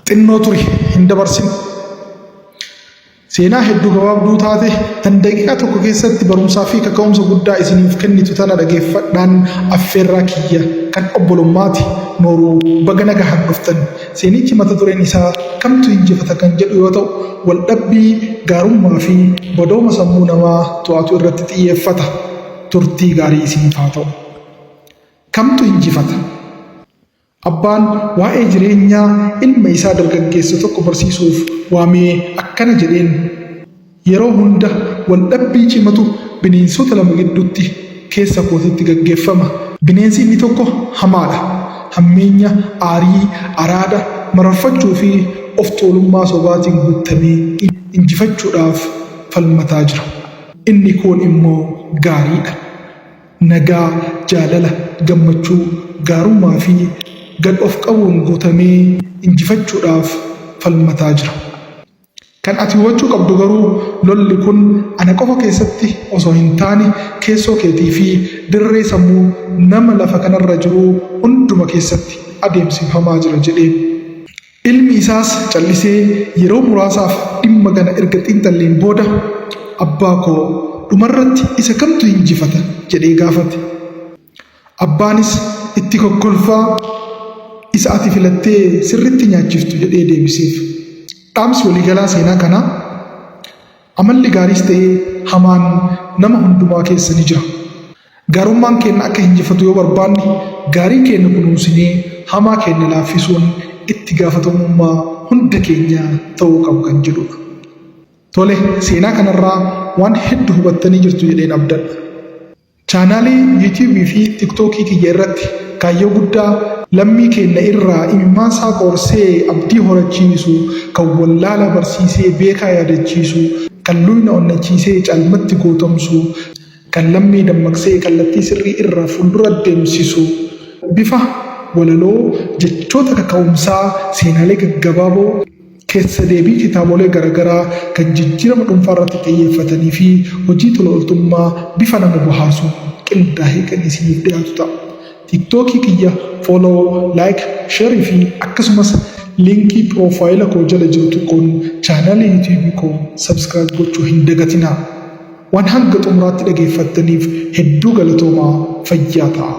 Xinnoo turi hin dabarsin. Seenaa hedduu gabaabduu taate tan daqiiqaa tokko keessatti barumsaa fi kaka'umsa guddaa isiniif kennitu tana dhageeffadhaan affeerraa kiyya kan obbolummaati. Nooruu baga nagahaan dhuftan. Seenichi mata dureen isaa kamtu injifata kan jedhu yoo ta'u, waldhabbii gaarummaa fi badooma sammuu namaa to'atu irratti xiyyeeffata. Turtii gaarii isiniif haa ta'u. Kamtu injifata? Abbaan waa'ee jireenyaa ilma isaa dargaggeessa tokko barsiisuuf waamee akkana jedheen, Yeroo hunda waldhabbii cimatu bineensota lama gidduutti keessa kootitti gaggeeffama. Bineensi inni tokko hamaadha. Hammeenya, aarii, araada, mararfachuu fi of tuulummaa sobaatiin guuttamee injifachuudhaaf falmataa jira. Inni kuun immoo gaariidha. Nagaa, jaalala, gammachuu, gaarummaa fi gad of qabuun guutamee injifachuudhaaf falmataa jira. Kan ati hubachuu qabdu garuu lolli kun ana qofa keessatti osoo hin taane keessoo keetii fi dirree sammuu nama lafa kanarra jiruu hunduma keessatti adeemsifamaa jira jedheen. Ilmi isaas callisee yeroo muraasaaf dhimma kana erga xiinxalleen booda, Abbaa koo, dhumarratti isa kamtu injifata? jedhee gaafate. Abbaanis itti kokkolfaa, Isa ati filattee sirriitti nyaachiftu jedhee deebiseef. Dhaamsi waliigalaa seenaa kanaa, amalli gaariis ta'ee hamaan nama hundumaa keessa ni jira. Gaarummaan keenna akka hinjifatu yoo barbaanne, gaarii keenna kunuunsinee hamaa keenna laaffisuun itti gaafatamummaa hunda keenyaa ta'uu qaba kan jedhudha. Tole, seenaa kanarraa waan heddu hubattanii jirtu jedheen abdadha. Chaanaalii YouTube fi TikTok kiyya irratti kaayyoo guddaa lammii keenna irraa imimmaansaa qoorsee abdii horachiisu, kan wallaala barsiisee beekaa yaadachiisu, kan luyna onnachiisee caalmatti gootomsu, kan lammii dammaqsee kallattii sirrii irra fuuldura deemsisu bifa walaloo, jechoota kaka'umsaa, seenaalee gaggabaaboo, keessa deebii kitaabolee garagaraa kan jijjiirama dhuunfaa irratti xiyyeeffatanii fi hojii tola ooltummaa bifa nama bohaarsuun qindaahee kan isiniif dhiyaatu ta'a. Tiiktookii kiyya follow, like, share fi akkasumas liinkii piroofaayila koo jala jiru tuquun chaanaalii YouTube koo subscribe gochuu hin dagatinaa. Waan hanga xumuraatti dhageeffattaniif hedduu galatoomaa fayyaa ta'aa.